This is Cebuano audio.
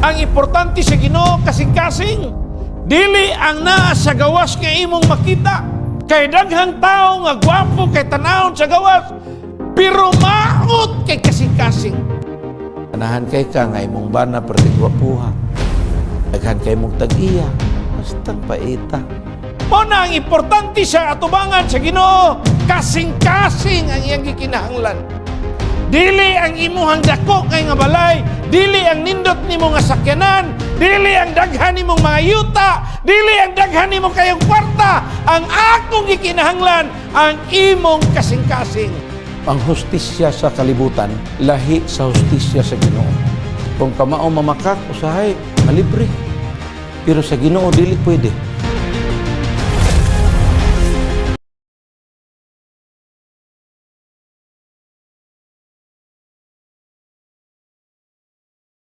Ang importante sa Ginoo, kasing-kasing. Dili ang naa sa gawas nga imong makita. Kay daghang tao nga gwapo kay tanawon sa gawas, pero maot kay kasing-kasing. Ganahan kay ka nga imong bana perting gwapuha. Daghan kay mong tag-iya, bastang paita. Mao na ang importante sa atubangan sa Ginoo, kasing-kasing ang iyang gikinahanglan. Dili ang imuhang dako kay nga balay, dili ang nindot nimo nga sakyanan, dili ang daghan nimong mga yuta, dili ang daghan nimo kayong kwarta. Ang akong gikinahanglan, ang imong kasing-kasing. Ang hustisya sa kalibutan lahi sa hustisya sa Ginoo. Kung kamao mamakak, usahay malibre. Pero sa Ginoo dili pwede.